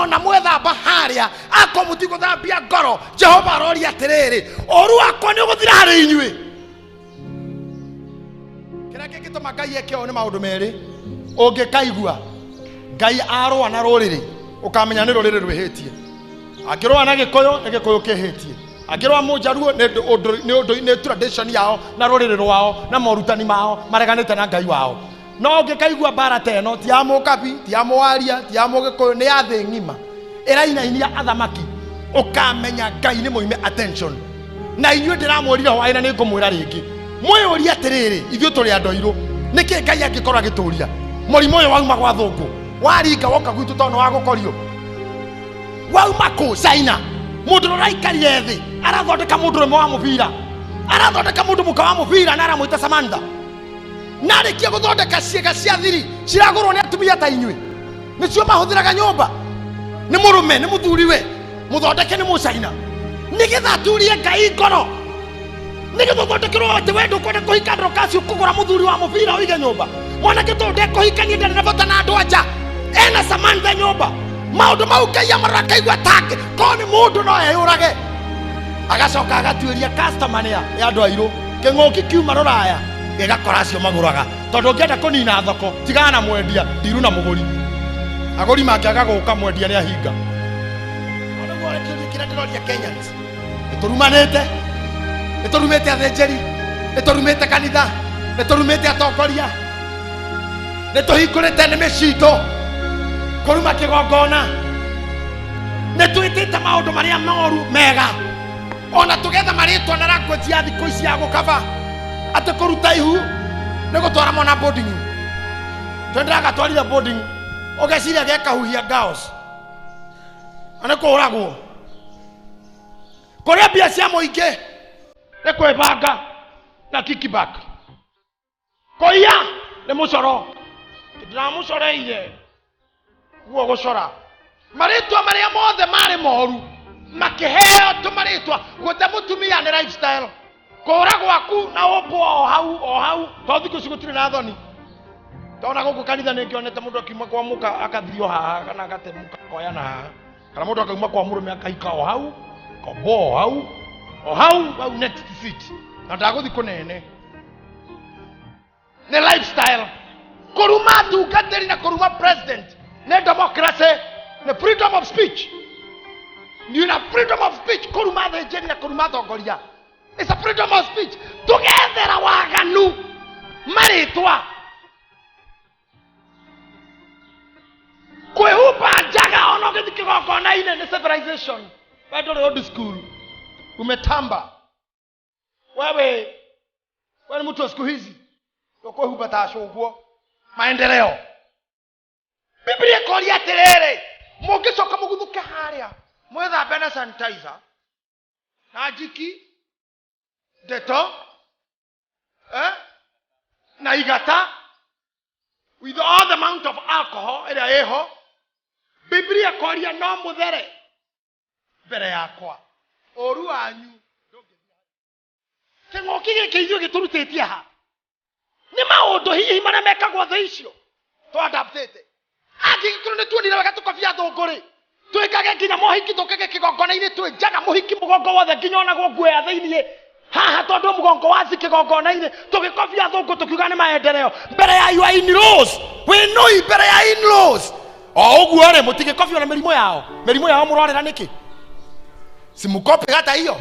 Ona mwethamba harĩa, akorwo mũtigũthambia ngoro, Jehova aroria atĩrĩrĩ, ũru wakwa nĩ ũgũthira harĩ inyuĩ? Kĩrĩa kĩngĩtũma Ngai eke ũũ nĩ maũndũ merĩ. Ũngĩkaigua Ngai arũa na rũrĩrĩ, ũkamenya nĩ rũrĩrĩ rwĩhĩtie. Angĩrũa na Gĩkũyũ, nĩ Gĩkũyũ kĩhĩtie. Angĩrũa Mũnjaruo, nĩ ũndũ nĩ ũndũ nĩ tradition yao na rũrĩrĩ rwao na morutani mao mareganĩte na Ngai wao. No ũngĩkaigua mbara ta ĩno, ti ya Mũkabi, ti ya Mũwaria, ti ya Mũgĩkũyũ, nĩ ya thĩ ng'ima, ĩrainainia athamaki, ũkamenya Ngai nĩ mũime attention. Na inyuĩ ndĩramwĩrire hwaĩ na nĩ ngũmwĩra rĩngĩ, mwĩyũrie atĩrĩrĩ, ithuĩ tũrĩ andũ airũ, nĩkĩ Ngai angĩkorwo agĩtũria mũrimũ ũyũ wauma gwa thũngũ, waringa woka gwitũ tondũ nĩ wagũkorio? Wauma kũ? China. Mũndũ ũrĩa ũraikarire thĩ arathondeka mũndũ ũrũme wa mũbira, arathondeka mũndũ mũka wa mũbira na aramwĩta Samantha, na arĩkia gũthondeka ciĩga cia thiri ciragũrwo nĩ atumia ta inyuĩ, nĩcio mahũthĩraga nyũmba. Nĩ mũrũme, nĩ mũthuriwe mũthondeke nĩ Mũcaina, nĩgetha aturie Ngai ngoro, nĩgetha ũthondekerwo atĩ we ndũkwenda kũhika ndũkaci kũgũra mũthuri wa mũbira ũige nyũmba. Mwanake tondũ ndekũhikania, ndarĩ na bata na andũ anja, ena Samantha nyũmba. Maũndũ mau Ngai amarora akaigua take korwo nĩ mũndũ no eyũrage. Agacoka agatuĩria customer nĩ a andũ airũ. Kĩng'ũki kiuma rũraya gĩgakora acio magũraga, tondũ ũngĩenda kũnina thoko, tigana na mwendia, ndiru na mũgũri. Agũri mangĩaga gũka, mwendia nĩ ahinga. No nĩguo kĩũria kĩrĩa ndĩroria Kenyans, nĩtũrumanĩte, nĩtũrumĩte athĩnjĩri, nĩtũrumĩte kanitha, nĩtũrumĩte atongoria, nĩtũhingũrĩte nĩmĩ citũ kũruma kĩgongona, nĩtwĩtĩte maũndũ marĩa moru mega, ona tũgetha marĩtwa na language ya thikũ ici ya gũkaba atĩ kũruta ihu nĩ gũtwara mwana boarding. Twenderagatwarire boarding, ũgeciria gekahuhia girls na nĩ kũragwo kũrĩa mbia cia mũingĩ nĩ kwĩbanga na kickback, kũiya nĩ mũcoro, ndĩramũcoreire guo gũcora marĩtwa marĩa mothe marĩ moru makĩheo tũmarĩtwa. Gũte mũtumia nĩ lifestyle, kũra gwaku na ũmbwo o hau o hau, tondũ thikũ ici gũtirĩ na thoni. Tona gũkũ kanitha nĩ ngĩonete mũndũ akiuma kwa mũka akathirio haha kana agatemũka akoyana haha, kana mũndũ akauma kwa mũrũme akaika o hau, kombo o hau o hau hau next seat, na ndagũthi kũnene. Nĩ lifestyle. Kũruma atungatĩri na kũruma president nĩ democracy, nĩ freedom of speech. Nĩ na freedom of speech kũruma athĩnjĩri na kũruma atongoria. It's a freedom of speech. Tũgethera waganu marĩtwa, kwĩhumba njaga ona ũgĩthiĩ kĩgongona-inĩ nĩ civilization. We ndũrĩ old school, umetamba wewe, we ni mtu wa siku hizi, ũkwĩhumba ta acũngwo maendeleo. Biblia ĩkoria atĩrĩrĩ, mũngĩcoka mũguthũke harĩa mwĩthambe na sanitizer na njiki ndeto, eh? Na igata with all the amount of alcohol ĩrĩa ĩho. Biblia ĩkoria, no mũthere mbere yakwa, ũru wanyu kĩng'ũki gĩkĩ ithuĩ gĩtũrutĩtie ha? Nĩ maũndũ hihi marĩa mekagwo thĩ icio twadaptĩte. Angĩgĩkorwo nĩ tuonire wega tũkobia thũngũ rĩ, twĩkage nginya mohiki, tũkage kĩgongona-inĩ twĩ njaga, mũhiki mũgongo wothe nginya onagwo nguo ya thĩiniĩ haha, tondũ mũgongo waci kĩgongona-inĩ, tũgĩkobia thũngũ tũkiuga nĩ maendeleo mbere ya your in-laws. Wĩnũi mbere ya in-laws o ũguo rĩ, mũtigĩkobio na mĩrimũ yao. Mĩrimũ yao mũrwarĩra nĩkĩ? Simukope hata hiyo,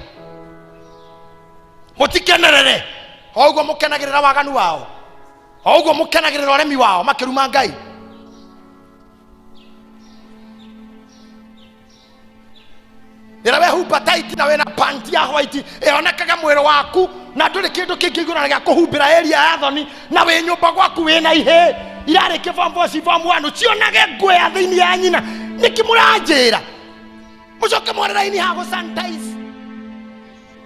mũtikenerere o ũguo mũkenagĩrĩra waganu wao, o ũguo mũkenagĩrĩra ũremi wao makĩruma Ngai. Rĩrĩa wehumba tight na wĩna panti ya white ĩonekaga mwĩrĩ waku na ndũrĩ kĩndũ kĩngĩ igũrũ na gĩa kũhumbĩra area ya thoni, na wĩ nyũmba gwaku wĩna ihĩ irarĩkia form 4 ci form 1 cionage nguo ya thĩinĩ ya nyina, nĩkĩ mũranjĩra mũcoke mware raini ha gũ sanitize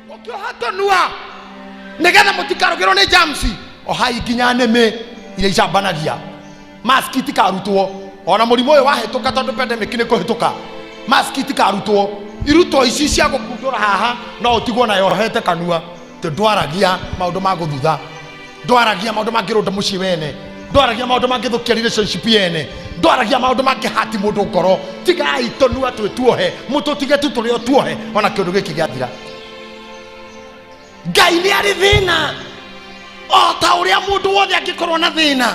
ũkĩoha tũnua nĩgetha mũtikarũgĩrwo nĩ germs? Ohai nginya nĩmĩ iria icambanagia. Mask itikarutwo ona mũrimũ ũyũ wahĩtũka, tondũ pandemic nĩ kũhĩtũka. Mask itikarutwo, irutwo ici cia gũkundũra haha, no ũtigwo nayo ohete kanua. Tĩ ndwaragia maũndũ ma gũthutha, ndwaragia maũndũ mangĩrũnda mũciĩ wene, ndwaragia maũndũ mangĩthũkia relationship yene. Ndwaragia maũndũ mangĩhati mũndũ ngoro. Tigai tũnua twĩ tuohe, mũtũtige tu tũrĩ o tuohe, ona kĩũndũ gĩkĩ gĩathira. Ngai nĩ arĩ thĩna o ta ũrĩa mũndũ wothe angĩkorwo na thĩna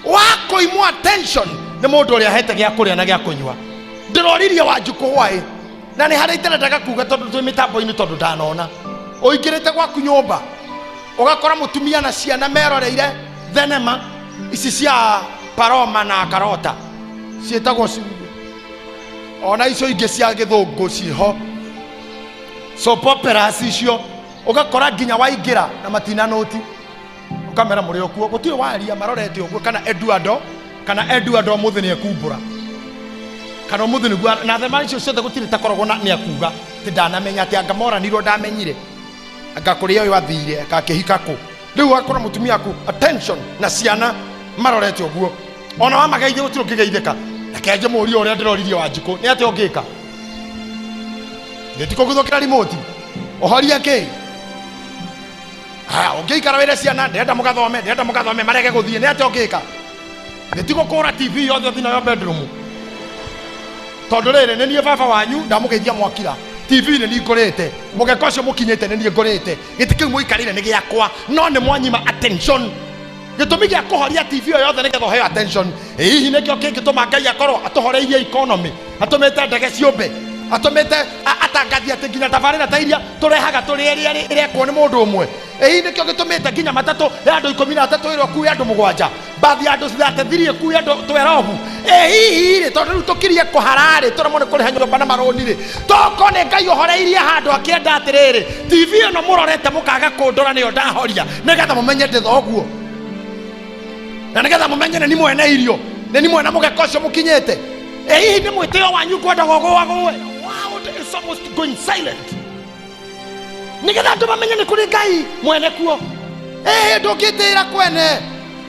wa kũimwo attention nĩ mũndũ ũrĩa ahete gĩa kũrĩa na gĩa kũnyua. Ndĩroririe Wanjikũ hwaĩ na nĩ harĩa itarendaga kuga tondũ twĩ mĩtambo-inĩ, tondũ ndanona ũingĩrĩte gwaku nyũmba ũgakora mũtumia na ciana meroreire thenema ici cia Paroma na Karota ciĩtagwo ona icio ingĩ cia gĩthũngũ ciĩho, soap operas icio, ũgakora nginya waingĩra na matina noti ũkamera mũrĩ okuo, gũtirĩ waria, marorete ũguo, kana Eduardo, kana Eduardo ũmũthĩ nĩ ekumbũra, kana ũmũthĩ nĩguo na thema icio ciothe gũtirĩ takoragwo na nĩ akuga atĩ ndanamenya atĩ anga moranirwo, ndamenyire anga kũrĩa ũyũ athire anga akĩhika kũ. Rĩu ũgakora mũtumia aku attention na ciana marorete ũguo, ona wamageithia gũtirĩ ũngĩgeithĩka. Reke njĩmũrie ũrĩa ndĩroririe Wanjikũ, nĩ atĩa ũngĩka? Gĩti kũguthũkĩra remote ũhorie kĩ? Haya, ũngĩikara wĩre ciana ndĩrenda mũgathome, ndĩrenda mũgathome, marege gũthiĩ, nĩ atĩa ũngĩka? Gĩti gũkũra TV yothe ũthiĩ nayo bedroom, tondũ rĩrĩ nĩ niĩ baba wanyu, ndamũgeithia mwakira. TV nĩ niĩ ngũrĩte, mũgeka ũcio mũkinyĩte nĩ niĩ ngũrĩte, gĩtĩ kĩu mũikarĩire nĩ gĩakwa, no nĩ mwanyima attention. Gĩtũmi gĩa kũhoria TV ĩyo yothe nĩgetha ũheo attention. Ĩ hihi nĩkĩo kĩngĩtũma Ngai akorwo atũhoreirie economy, atũmĩte ndege ciũmbe, atũmĩte atangathi atĩ nginya tabarĩra ta iria tũrehaga tũrĩ erĩ ĩrekwo nĩ mũndũ ũmwe? Ĩ hihi nĩkĩo gĩtũmĩte nginya matatũ ya andũ 13 ĩrĩa ĩkuue andũ 7, mbathi ya andũ 33 ĩkuue andũ 12? Ĩ hihi rĩ, tondũ rĩu tũkirie kũhara rĩ, tũremwo nĩ kũrĩha nyũmba na marũni rĩ, toko nĩ Ngai ũhoreirie handũ akĩenda atĩrĩrĩ, TV ĩno mũrorete mũkaga kũndora nĩyo ndahoria nĩgetha mũmenye ndĩ thoguo, na nĩgetha mũmenye nĩ ni mwene irio, nĩ ni mwene mũgeka ũcio mũkinyĩte. Ĩ hihi nĩ mwĩtĩo wanyu kwenda gũgũagũe? World is almost going silent nĩgetha andũ mamenye nĩ kũrĩ Ngai mwene kuo. Ĩhĩ ndũngĩtĩra kwene.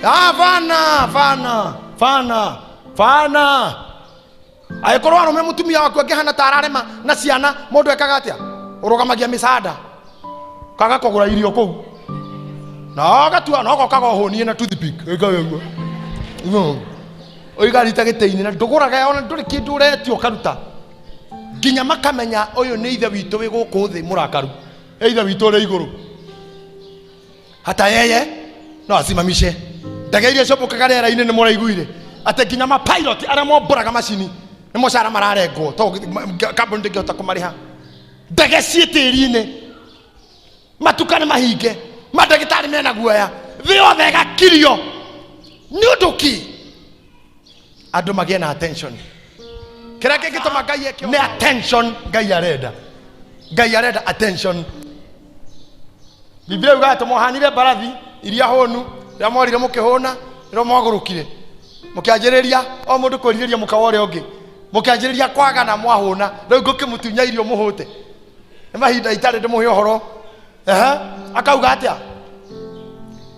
Ah, bana bana bana bana, angĩkorwo arũme mũtumia waku angĩhana ta ararema na ciana, mũndũ ekaga atĩa? Ũrũgamagia mĩcanda, kaga kũgũra irio kũu na ũgatua na ũgokaga ũhũnie na toothpick ĩka ũguo. No. Ũikarĩte gĩtĩ-inĩ na ndũgũraga ona ndũrĩ kĩndũ ũretio ũkaruta, nginya makamenya ũyũ nĩ ithe witũ wĩ gũkũ thĩ mũrakaru, ĩ ithe witũ ũrĩ igũrũ hata yeye no asimamishe ndege iria ciũmbũkaga rĩera-inĩ. Nĩ mũraiguire atĩ nginya mapilot arĩa mombũraga macini nĩ mũcara mararengwo tondũ kambuni ndĩngĩhota kũmarĩha. Ndege ciĩ tĩri-inĩ, matuka nĩ mahinge, mandagĩtarĩ mena guoya, thĩ yothe ĩgakirio. Nĩ ũndũ ki andũ magĩe na attention. Kĩrĩa kĩngĩtũma Ngai eke nĩ attention. Ngai arenda, Ngai arenda attention. Biblia yugaga atĩ mwahanire mbarathi iria hũnu, rĩrĩa mworire mũkĩhũna, rĩrĩa mwagũrũkire mũkĩanjĩrĩria o mũndũ kwĩrirĩria mũka wa ũrĩa ũngĩ, mũkĩanjĩrĩria kwagana mwahũna, rĩu ngũkĩmũtunya irio mũhũte. Nĩ mahinda itarĩ ndĩmũhe ũhoro. Ehe, akauga atĩa?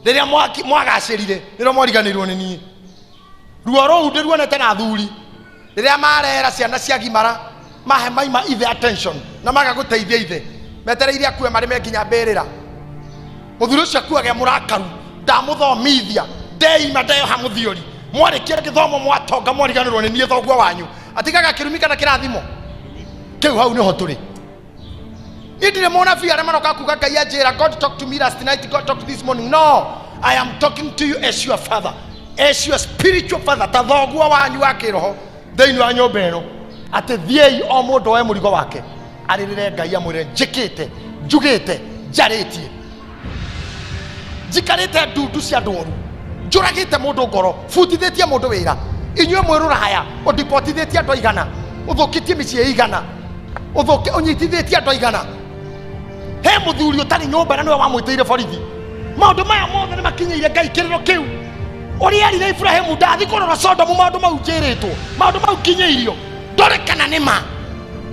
Rĩrĩa mwagacĩrire nĩrĩo mwariganĩirwo nĩ niĩ. Ruo rũu ndĩruonete na athuri rĩrĩa marera ciana ciagimara, mahe maima ithe attention na maga gũteithia ithe, metereire akue marĩme nginya mbĩrĩra. Mũthuri ũcio akuage mũrakaru, ndamũthomithia, ndeima, ndeyoha mũthiori, mwarĩkia gĩthomo mwatonga mwariganĩrwo nĩ niĩ thoguo wanyu. Atigaga kĩrumi kana kĩrathimo kĩu. Hau nĩho tũrĩ. Niĩ ndirĩ mũnabii arĩa maroka kuga Ngai anjĩra, God talk to me last night, God talk this morning. No, I am talking to you as your father, as your spiritual father, ta thoguo wanyu wa kĩroho thĩinĩ wa nyũmba ĩno, atĩ thiĩi o mũndũ oe mũrigo wake, arĩrĩre Ngai, amwĩre njĩkĩte, njugĩte, njarĩtie, njikarĩte ndundu cia andũ oru, njũragĩte mũndũ ngoro, butithĩtie mũndũ wĩra. Inyuĩ mwĩ rũraya, ũndipotithĩtie andũ aigana, ũthũkĩtie mĩciĩ igana, ũnyitithĩtie andũ aigana. He mũthuri ũtarĩ nyũmba na nĩwe wamwĩtĩire borithi. Maũndũ maya mothe nĩ makinyĩire Ngai kĩrĩro kĩu ũrĩa erire Ibrahimu, ndathi kũrora Sodomu, maũndũ mau njĩrĩtwo, maũndũ mau nginyĩirio, ndore kana nĩ ma.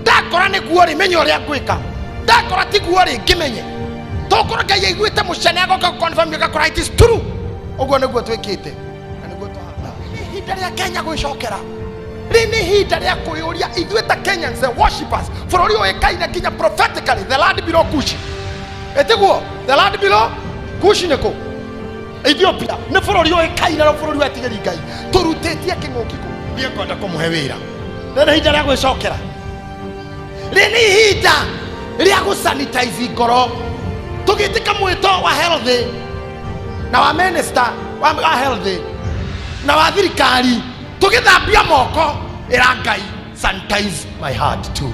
Ndakora nĩguo rĩ, menye ũrĩa ngwĩka. Ndakora tiguo rĩ, ngĩmenye tokorwo Ngai aiguĩte mũcene, agoka gũconfirm, agakora it is true. Ũguo nĩguo twĩkĩte na nĩguo twahana. Nĩ ihinda rĩa Kenya gwĩcokera. Rĩ nĩ ihinda rĩa kwĩyũria ithuĩ ta Kenyans, the worshippers, bũrũri ũĩkaine nginya prophetically, the land below Kushi. Ĩtiguo the land below Kushi nĩ kũ? Ethiopia. Nĩ bũrũri ũĩkaine na bũrũri wa etigĩri Ngai. Tũrutĩtie kĩng'ũki kũ? Niĩ ngwenda kũmũhe wĩra. Rĩrĩ nĩ ihinda rĩa gwĩcokera, rĩrĩ nĩ ihinda rĩa gũsanitize ngoro, tũgĩtĩka mwĩto wa health na wa minister wa health na wa thirikari, tũgĩthambia moko. Ĩra Ngai, sanitize my heart too.